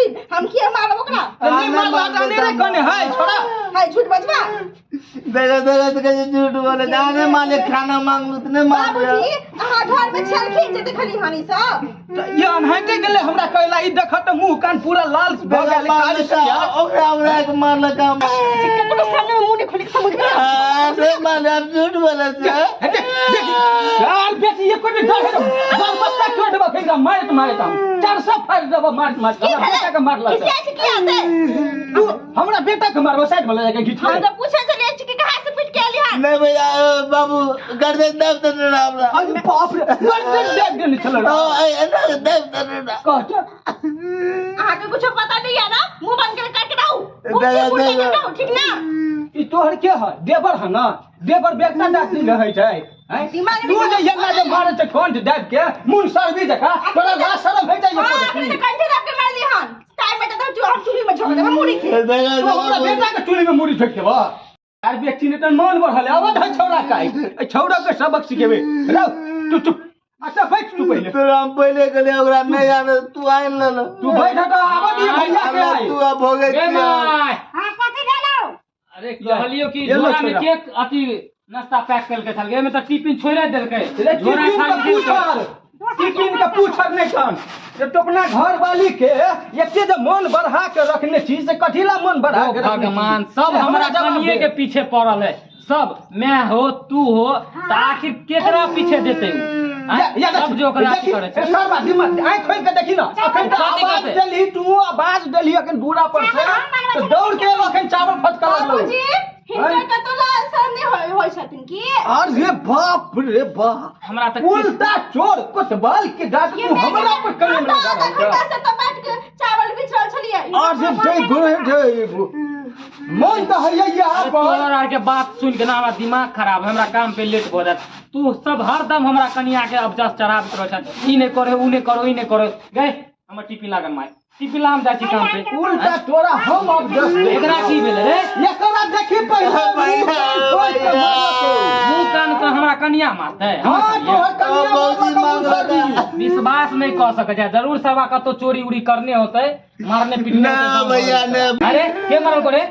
छलखिन, हम किया मारब ओकरा? नहीं मारला त नहीं रे कने है छोड़ा। हाय झूठ बजबा। देखो देखो तो कैसे झूठ बोले, जाने माले खाना मांगलू तो नहीं मांगलू। बाबूजी अहाँ घर में छलखिन जे देखली हन ई सब। ये अनहैते गेलै हमरा कहला, ई देखत त मुंह कान पूरा लाल भ गेल। मारलक, ओकरा हमरा के मारलक हम। ककरो सामने में मुंह नहीं खोली समझ में। नहीं मारले, हम झूठ बोले छे। यार बेटी एको डर है, बाल बच्चा क्यों देबा फिर मारत मारत हम 400 फाड़ देबा मारत मारत। की हमरा भेलै? बेटा के मारलक। किसिया छै की आते? तू हमरा बेटा के मारबो, साइड में ले जाके घीच। हम तो पूछे छलियै कि कहाँ से पीट के एली हन? नहीं भैया, बाबू गर्दन दाब देने रहा हमरा। अरे बाप रे, गर्दन दाब देने छलै। हां, एना दाब देने रहा। कह त अहाँ के कुछो पता नहीं है ना, मुंह बंद कर के रहू, पूछी पूछी के रहू, ठीक ना? ई तोहर के है? देवर है ना? देवर बेटा दाती रहै छै हैं? दिमाग तू जे एना जे मारै छै कंठ दाबि के मुन सरबी जकाँ, तोरा लाज शरम होइ छै? हां, अखने तऽ कंठे दाब के मारली हन। टाइम में तऽ हम चूल्ही में झोंक देबै मुड़ी के। तू हमरा बेटा के चूल्ही में मुड़ी ठोकि देबह? यार व्यक्ति ने तऽ मन बढ़ल है, अबद है छौड़ा का, एहि छौड़ा के सबक सिखेबै। रौ तू चुप, अच्छा बैठ तू पहिले। तोरा हम पहिले कहलियै ओकरा नहीं आने, तू आनि लेलऽ। तू बैठ तऽ आबऽ दिअ भैया के आइ। तू आब भोगै गे छियै। My. हाँ कथी भेलौ? अरे कहलियो कि ये लो झोरा में छोरा। के अथी नाश्ता पैक करके छल, एमे त टिफिन छोड़े देलकै। रे झोरा टिफिन खाली के देलकै। पूछर, टिफिन के पूछर नहीं छन। जे तो अपना घर वाली के एते जे मन बढ़ा के रखने छी से कथिला मन बढ़ा ओ के रखने छी? भगवान, सब से हमरा जवाब कनिए दे। के पीछे पड़ल है सब। मैं हो तू हो त आखिर केकरा पीछे देते उ? या या सब जो ओकरा देखी, करे छै। ए सरबा दिमाग आँख खोल के देखी ना, अखन तऽ कथी आवाज करतै? देलही तू, आवाज देलही अखन दूरा पर से चावल तऽ दौड़ के एलो, अखन चावल फटका लगलौ। बाबूजी हिनकर कतौ लाज शरम नहीं होय होय छथिन की? अरे बाप रे बाप, हमरा तऽ उल्टा चोर कोतवाल के डाक ये तू हमरा पर कलम हम तऽ लगा आधा रहल घंटा छह। से तऽ बैठ के चावल बिछ रहल छलियै। अरे जय गुरु जय गुरु, मन तऽ हइए यहाँ अरे पर। तोहर आर के बात सुन के ना हमरा दिमाग खराब है, हमरा काम पे लेट भऽ जायत। तू सब हरदम हमरा कनिया के अबजस चढ़ाबैत रहै छ, ई नहि करो ऊ नहि करो ई नहि करो। गए हमर टिफिन लागल माय, टिफिन ला हम जाइ छी काम पे। उल्टा तोरा हम अबजस दे। एकरा की भेलै रे? एकरा देखी पहिले मुँह कान खोलि के मारलकौ। मुँह कान के हमरा कनिया मारतै? हाँ, तोहर कनिया बाबूजी मारलकौ, मांगलकै। मुँह कान। विश्वास नहीं कह सकै छै, जरूर सरवा कतौ चोरी उरी करने होतै, मारने पीटने ना होतै, भैया, ना। अरे के मारलको रे?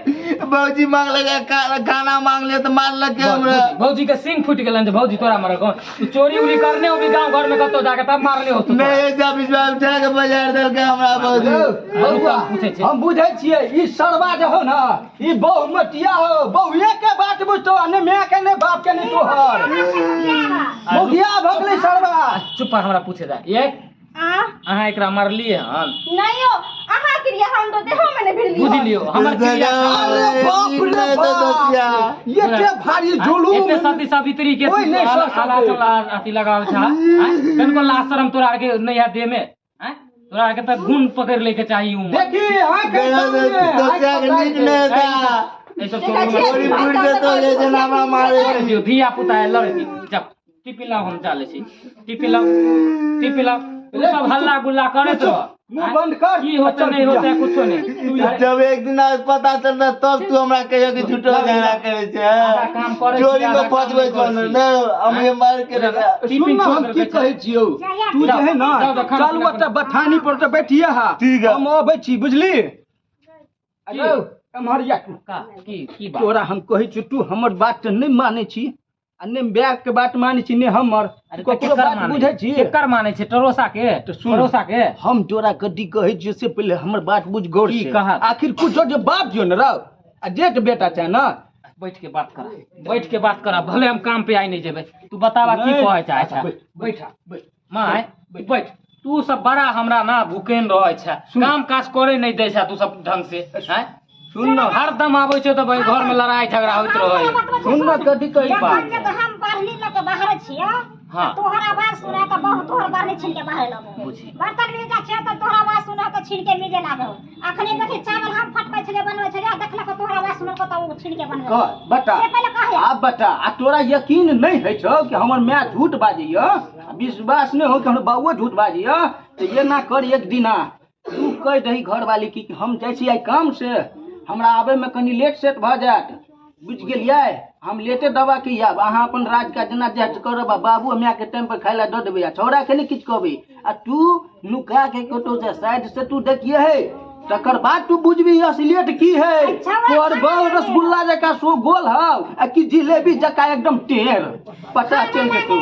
भौजी मांगलकै, खाना मांगले तऽ मारलकै हमरा। भौजी के सिंग फूटि गेलनि जे भौजी तोरा मारलको। तू चोरी उरी करने होबी गाँव घर में कतौ जाके तब मारने होतौ तोरा। नहीं, ऐसा विश्वास उठा के बाजार देलकै हमरा भौजी। बौआ, पूछै छै। हम बुझै छियै ई सरवा जे हो ना, ई बहुमतिया हो, बहुए के बात बुझतो, आ ने माय के ने बाप के ने तोहर। मुखिया भऽ गेलै सरवा। चुप, हमरा पूछे दे। ये आ? अहाँ एकरा मारलियै हन? नहीं हो, अहाँ क्रिया हम तो देहो में नहीं भिड़ली। बुझि लियौ हमर क्रिया। अरे बाप रे बाप, ये के भारी जुलूम। एते सती सावित्री के कोई नहीं सह आला सकै। चला अथी लगावल छ, आँय? कनको लाज शरम तोरा आर के नहीं है देह में, आँय? तोरा आर के तऽ गुण पकड़ ले के चाही उमर। देखी, आँख के सामने, दोसिया के आँख नीक नहीं था। एहि सब देखै छोड़ू। छियै, चोरी फूटि जेतौ जे जेना हमरा मारे। लड़े दियौ, धिया पुता है, लड़े दियौ। जाओ, टिफिन लाओ, हम जा लै छी। टिफिन लाओ, टिफिन लाओ। तू सब हल्ला गुल्ला करैत रह। मुंह बंद कर। की होतै नहीं होतै कुछो नहीं। जब एक दिन आज पता चलता तब तू हमरा कहियो कि झूठो झगड़ा करे छै। आधा काम करै छी, चोरी में आधा काम फंसबै नहि छौ करै छी। ने, हम ये मार के रखा। सुन ना, हम की कहै छियौ, तू जे है ना, जाओ, जाओ, खाना चल पीना ओतऽ बथानी पर तऽ बैठिए हा। ठीक है। हम अबै छी, बुझली? अरे एम्हर या तू। का की की बात? तोरा हम कहै छी, तू हमर बात तऽ नहि मानै छी, आ ने बैग के बात मानै छी ने हमर। अरे तऽ ककरो केकर बात मानै? बुझै छी? केकर मानै छै? टरोसा के? तऽ सुन। पड़ोसा के? हम तोरा कथी कहै छियै से पहिले हमर बात बुझ गौर की से। कहत? आखिर कुछो जे बाप जो ने रौ, आ जेठ बेटा छै ना। बैठ के बात करा, बैठ के बात करा, भले हम काम पे आइ नहीं जेबै, तू बताबा की नहीं। कहै चाहै छै। बैठ, बैठ, बैठ। My, बैठ। तू सब बड़ा हमरा ना भूकेन रहै छै, काम काज करे नहीं दै छै तू सब ढंग से, हैं? सुन ना। हरदम आबै छै तऽ भाई घर में लड़ाई झगड़ा होइत रहै। सुन ना, कथी कहै जखन बात? जब हम बाहरी लऽ के बाहर छियै, हाँ। तोहर आवाज सुना तऽ बहुत तोहर बाहरी छीन के बाहर लगो। बुझी। बर्तन मिल जा छै तऽ तोहर आवाज सुना तऽ छीन के मिजे लागो। अखनी देखी चावल हम फटकै छलियै बनबै छलियै, आ देखलक तोहर आवाज सुनल तऽ ओ छीन के बनबै। कह बता। से पहिले कहे। आब बता, आ तोरा यकीन नहीं होइ छौ कि हमर माय झूठ बाजैया, विश्वास नहीं हो कि हमर बाबुओ झूठ बाजैया, तऽ एना कर एक दिना तू कहि दही घरवाली की कि हम जाइ छी आइ काम से, हमरा आबै में कनि लेट सेट भऽ जायत, बुझि गेलियै? हम लेटे दवा के आयब, अहाँ अपन राज काज जेना जे करब, आ बाबू माय के टाइम पर खाय लए दऽ देबै, आ छौड़ा के नहि किछु कहबै, आ तू नुका के कतौ से साइड से तू देखिए हे तकर बाद तू बुझबी असलियत की है। तोहर बहु रसगुल्ला जका सो गोल हौ आ कि जिलेबी जका एकदम टेढ़, पता चल जेतौ।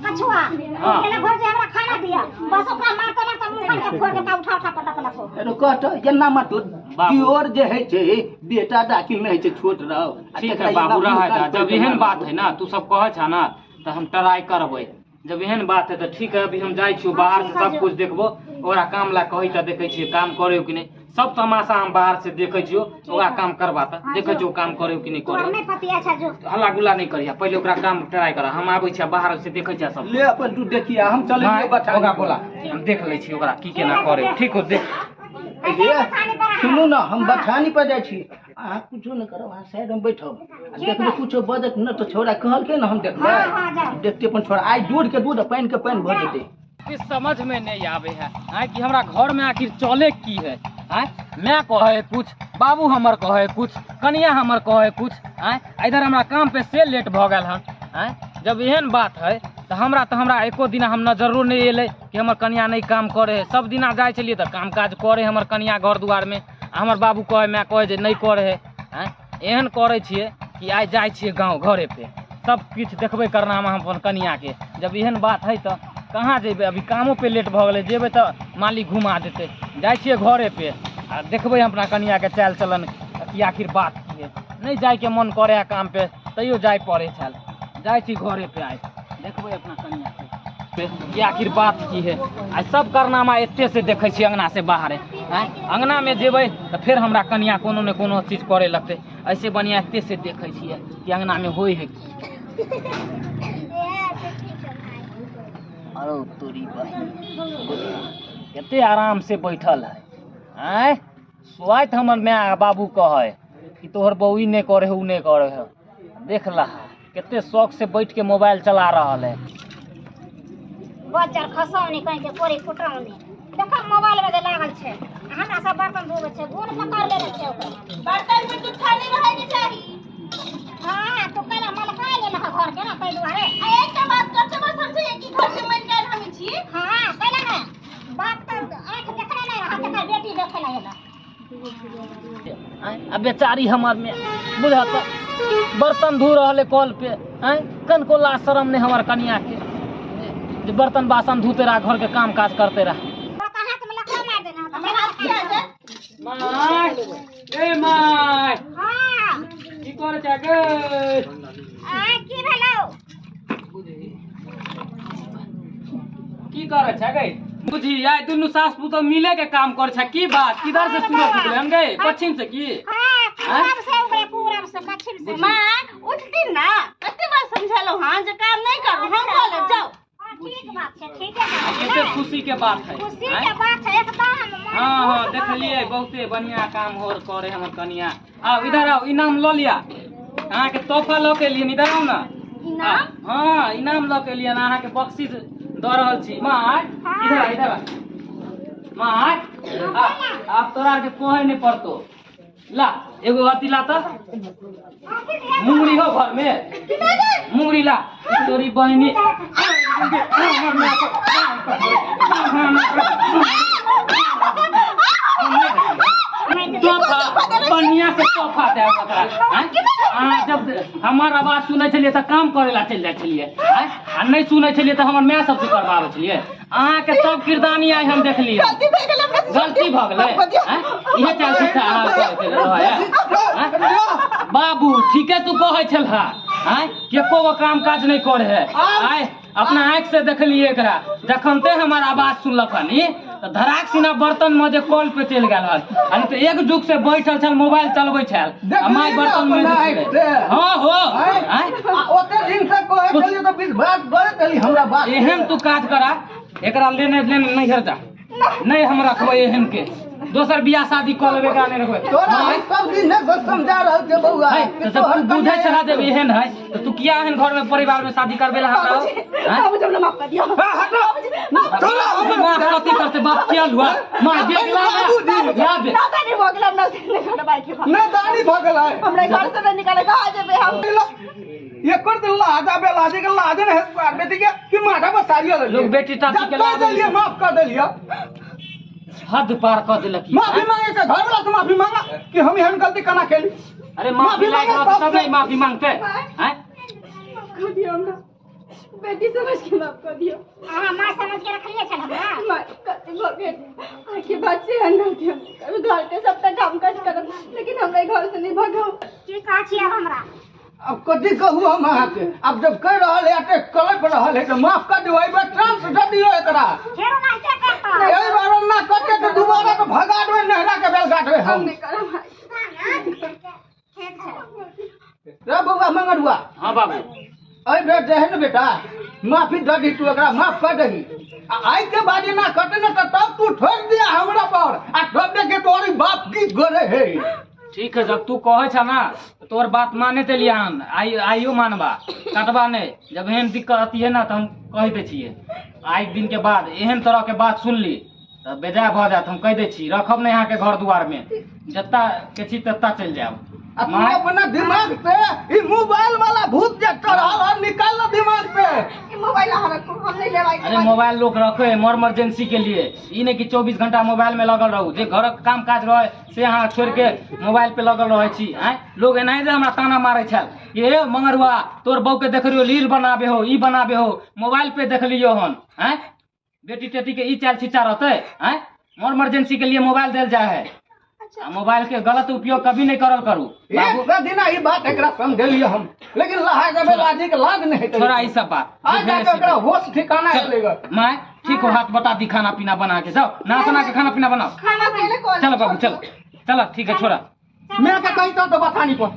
कछुआ केना भौजी हमरा खाना दिया, बस ओकरा मारता मारता मुंह कान के फोड़ देता, उठा उठा पटक लखो। अरे कहत एना मतलब दियोर जे है छै बेटा दाखिल नहि छै, छोट रहो। ठीक है बाबू, रह जा। जब एहन बात है ना तू सब कहै छ ना तऽ हम ट्राई करबै। जब एहन बात है तऽ ठीक है, अभी हम जाइ छियो बाहर से सब कुछ देखबो, ओकरा काम ला कहै तऽ देखै छियै काम करे कि नहि। सब तमाशा हम बाहर से देखै छियो, ओकरा काम करबा तऽ देखै छियो काम करे कि नहि करे। तोरा नहि पतिया छ जो हल्ला गुल्ला नहि करिया, पहिले ओकरा काम ट्राई कर। हम आबै छियै बाहर से देखै छियै सब। ले अपन तू देखिया, हम चलै छियै बच्चा। ओकरा बोला, हम देख लै छियै ओकरा की केना करे। ठीक हो देख। सुनू ना, हम बथानी पर जाइ छी, अहाँ कुछो नहि करब, अहाँ साइड में बैठब आ देखबै कुछो बजत न तऽ छोड़ा कहलकै ने हम देखबै, देखते अपन छोड़ा आइ दूध के दूध पानि के पानि भऽ जेतै। समझ में नहीं आवे है आय कि हमरा घर में आखिर चले की है। आय मैं कहे कुछ, बाबू हमर कहे कुछ, कनिया हमर कहे कुछ। आय इधर हमरा काम पे से लेट भऽ गेल हन। आय जब एहन बात है तऽ हमरा एको दिना हम नजरो नहि एलै कि हमर कनिया नहि काम करे है। सब दिना जाइ छलियै तऽ काम काज करे हमर कनिया घर दुआरमे, हमर बाबू कहे माय कहे जे नहि करे है। आँय एहन करै छियै कि आइ जाइ छियै गाँव घरे पे सब किछु देखबै करना हम अपन कनियाके। जब एहन बात है तऽ कहाँ जेबै, अभी कामो पे लेट भऽ गेलै, जेबै तऽ मालिक घुमा देतै। जाइ छियै घरे पे आ देखबै हम अपना कनियाके चालि चलन कि आखिर बात की है। नहि जाइके मन करे है काम पे तैयो जाय पड़ै छल। जाइ छी घरे पे आइ देखबै अपना कनियाके कि आखिर बात की है। आ सब कारनामा एते से देखै छियै अंगना से बाहर। आँय अंगना में जेबै तऽ फेर हमरा कनिया कोनो ने कोनो चीज करे लगतै। ऐसे बढ़िया एते से देखै छियै कि अंगना में होइ है की। अरे तोरी बहिन कते आराम से बैठल है। आँय स्वाइत हमर माय बाबू कहै कि तोहर बहू ई नहि करे है उ नहि करे है। देख लहा कते शौक से बैठ के मोबाइल चला रहल है। बच्चा खसौनी कहीं के कोरी फुटौनी देखो मोबाइल में लागल छै, हमरा सब बर्तन धोबै छै, गुण पकड़ लेने छै ओकरा। बर्तन में जुठा नहि रहै के चाही। हां तो काला मलका लेलक घर के ना तै दुआरे। आ एकटा बात कते बार समझै कि घर के मालिक हम छी। हां कैला ना बाप त आंख देखले नै रहत, तकर बेटी देखे ला एला। आ बेचारी हमर में बुझत बर्तन धो रहल है कल पे। आँय कनको लाज शरम नहीं हमर कनिया के जे बर्तन बासन धोते रहा, घर के काम काज करते रहा। My A my की करे छै गे? आ की भेलौ? की करे छै गे? बुझी आइ दुनू सास पुतोह मिले के काम करे छै की बात? किधर से सूरज उगले हम गे? पश्चिम से की? हां पूरब से उगले, पूरब से पश्चिम से। मां उठती ना, कते बार समझेलौ हां जे काम नहीं करू, हम कऽ लेब जाओ। ठीक बात छै, ठीक है। कते खुशी के बात है, खुशी के बात है एकदम। हाँ हाँ देखलिए बहुते बढ़िया काम हो करे हमर कनिया। आओ इधर आओ, इनाम ल लिया, अहाँ के तोहफा ल के लिए। इधर आओ ना। इनाम? हाँ इनाम ल के लिए ना, अहाँ के बख्शीश दऽ रहल छी। माँ इधर इधर माँ, आप तोरा के कहै नहीं पड़तो। ला एगो अथी ला तऽ मुंगरी हो घर में, मुंगरी ला तोरी बहिनी। तोहफा बढ़िया से तोहफा दे ओकरा। जब हमर आवाज सुनै छलियै तऽ काम करे ला चलि जाइ छलियै, आ नहि सुनै छलियै तऽ हमर माय सबसे करबाबै छलियै। अहाँके सब किरदानी आइ हम देखलियै, गलती भऽ गेलै। इहे चाल शिक्षा अहाँ रहै। बाबू ठीके तू कहै छलहा, आँय एको गो काम काज नहि करे है। आइ अपना आँखि से देखलियै एकरा, जखन ते हमर आवाज सुनलक हन तऽ धराक सिना बर्तन में जे कल पे चलि गेल हन। आ तऽ एक जुग से बैठल छल मोबाइल चलबै छल आ my बर्तन में। हाँ हो ओते दिन से कहै छलियै तऽ विश्वास करैत छली हमरा बात। एहन तू काज करा, एकरा लेने लेने नैहर जा, नहीं हम रखबै एहन के, दोसर बियाह शादी कऽ लेबै, एकरा नहि रखबै। तोरा हम सब दिन ने समझा रहल छै बौआ। तो बुझै छला जब एहन है तऽ तू किया एहन घर में परिवार में शादी करबे ला हमरा? बाबूजी हमरा माफ कर दियौ। तोरा हम माफ कथी करते बाप किया लुआ मां देख ला या बे नादानी भऽ गेल हमरा से नहि करबै के। नादानी भऽ गेल है, हमरा घर से नहीं निकाले कहाँ जेबै हम? एकर तो लाजा बे लाजे के लाजे ने बेटी के कि माथा पर साड़ी लोग बेटी टाटी के लाज देलियै, माफ कर देलियै। हद पार कऽ देलक ई। माफी मांगे के घर वाला से माफी मांगा कि हम एहन गलती केना केली। अरे माफी माफी लायक मांगे रहत तब सबसे। नहीं माफी मांगते हैं। माफ कर दियो हमरा, बेटी समझ के माफ कर दियो। अहाँ माँ समझ के रखलिए छल हमरा। माय गलती भऽ गेल, आखिर बात से एहन गलती हम नहीं करब। घर के सबटा काम काज करब, लेकिन हमरा ई घर से नहीं भगाउ। की कहै छी आब हमरा? अब कथी कहू हम अहाँके, आब जब कहि रहल है एते कलप रहल है तऽ माफ कर दियौ, एहि बेर चांस दऽ दियौ एकरा। फेरो नास्ते करतौ। एहि बार ना करते तऽ दोबारा तऽ भगा देबै, नहरा के बेल काटबै हम हम। नहीं करब भाई। ठीक छै। रे बौआ मंगरुआ। हाँ बाबू। एहि बेर जे है ने बेटा माफी दऽ दी तू, एकरा माफ कर दही। आ आइ के बाद एना करते ने तऽ तब तू ठोकि दिया हमरा पर आ तब देखे तोरी बाप की करे है। ठीक है, जब तू कहै छ ना तो तोर बात माने ते लिया हन, आई आइयो मानबा कटबा नहीं। जब एहन दिक्कत आती है ना तो हम कह दै छियै, आइ दिन के बाद एहन तरह के बात सुनली तऽ बेजाय भऽ जायत। हम कहि दै छी रखब नहीं अहाँके घर दुआर में, जत्ता के छी तत्ता चलि जायब। आ तू अपना दिमाग से ई मोबाइल वाला भूत जे चढ़ल है निकाल ना दिमाग से। ई मोबाइल अहाँ रखू, हम नहीं लेब आइ के अरे बाद। मोबाइल लोग रखे है इमरजेंसी के लिए, ई नहीं कि 24 घंटा मोबाइल में लगल रहू। जे घरक काम काज रहे से अहाँ छोड़ के मोबाइल पे लगल रहे छी। आँय लोग एनाहि जे हमरा ताना मारे छल कि हे मंगरुआ तोर बहू के देखलियो रील बनाबे हो, ई बनाबे हो, मोबाइल पे देखलियो हन। आँय बेटी टेटी के ई चाल छिचा रहते। आँय इमरजेंसी के लिए मोबाइल देल जाए है, आ मोबाइल के गलत उपयोग कभी नहीं करल करू। बाबू एक दिना ई बात एकरा समझेलियै हम, लेकिन लहा के लाजी के लाज नहीं हेतै। छोड़ा ई सब बात। आज जाके ओकरा होश ठिकाना एलै। My ठीक हो, हाथ बता दी खाना पीना बना के जाओ, नहा सोना के खाना पीना बनाओ। खाना पीने कॉल। चलो बाबू चलो चलो ठीक है, छोड़ा मैं के कही तो बथानी पर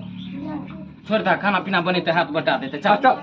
छोड़ दा, खाना पीना बनेते हाथ बटा देते। चल चल।